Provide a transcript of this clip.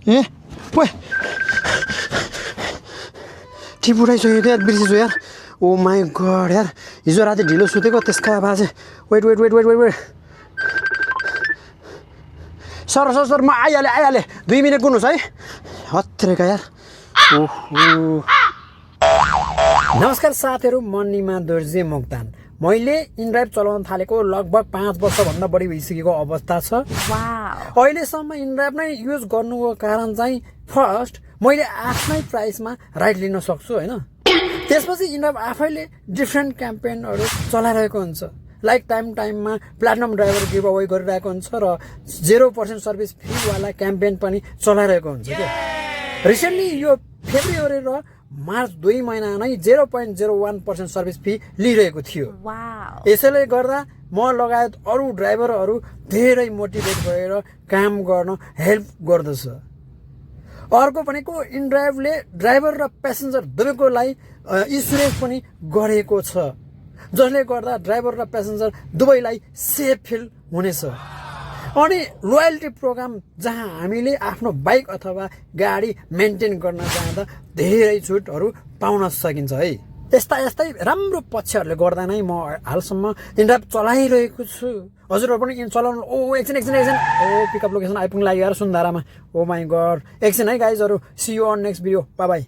ए ओए टिप उठाइसक्यो यार बिर्सिछु यार ओ माई गड यार हिजो राति ढिलो सुतेको त्यसका बाजे wait wait wait wait wait wait sir sir sir म आइहालेँ 2 मिनट कुर्नुहोस् है हत्रेका यार ओहो नमस्कार साथीहरू म निमा दोर्जे मोक्तान मैले इनड्राइभ चलाउन थालेको लगभग 5 वर्षभन्दा बढी भइसकेको अवस्था छ अहिलेसम्म इनड्राइभ नै युज गर्नुको कारण चाहिँ फर्स्ट मैले आफ्नै प्राइसमा राइड लिन सक्छु हैन त्यसपछि इनड्राइभ आफैले डिफ्रेन्ट क्याम्पेनहरू चलाइरहेको हुन्छ लाइक टाइममा प्लाटिनम ड्राइभर गिभ अवे गरिरहेको हुन्छ र 0% सर्भिस फी वाला क्याम्पेन पनि चलाइरहेको हुन्छ के रिसेन्टली यो फेब्रुअरी र मार्च 2 महिना नै 0.01% सर्भिस फी लिइरहेको थियो यसैले गर्दा म लगायत अरू ड्राइभरहरू धेरै मोटिभेट भएर काम गर्न हेल्प गर्दछ अर्को भनेको इनड्राइभले ड्राइभर र प्यासेन्जर दुवैकोलाई इन्सुरेन्स पनि गरेको छ जसले गर्दा ड्राइभर र प्यासेन्जर दुवैलाई सेफ फिल हुनेछ अनि लोयल्टी प्रोग्राम जहाँ हामीले आफ्नो बाइक अथवा गाडी मेन्टेन गर्न जाँदा धेरै छुटहरू पाउन सकिन्छ है यस्तै राम्रो पक्षहरूले गर्दा नै म हालसम्म इनड्राइभ चलाइरहेको छु हजुरहरू पनि चलाउनु ओ एकछिन ओ पिकअप लोकेसन आइपुग्न लाग्यो यार सुन्धारामा ओ माई गड एकछिन है गाइजहरू see you on next video bye by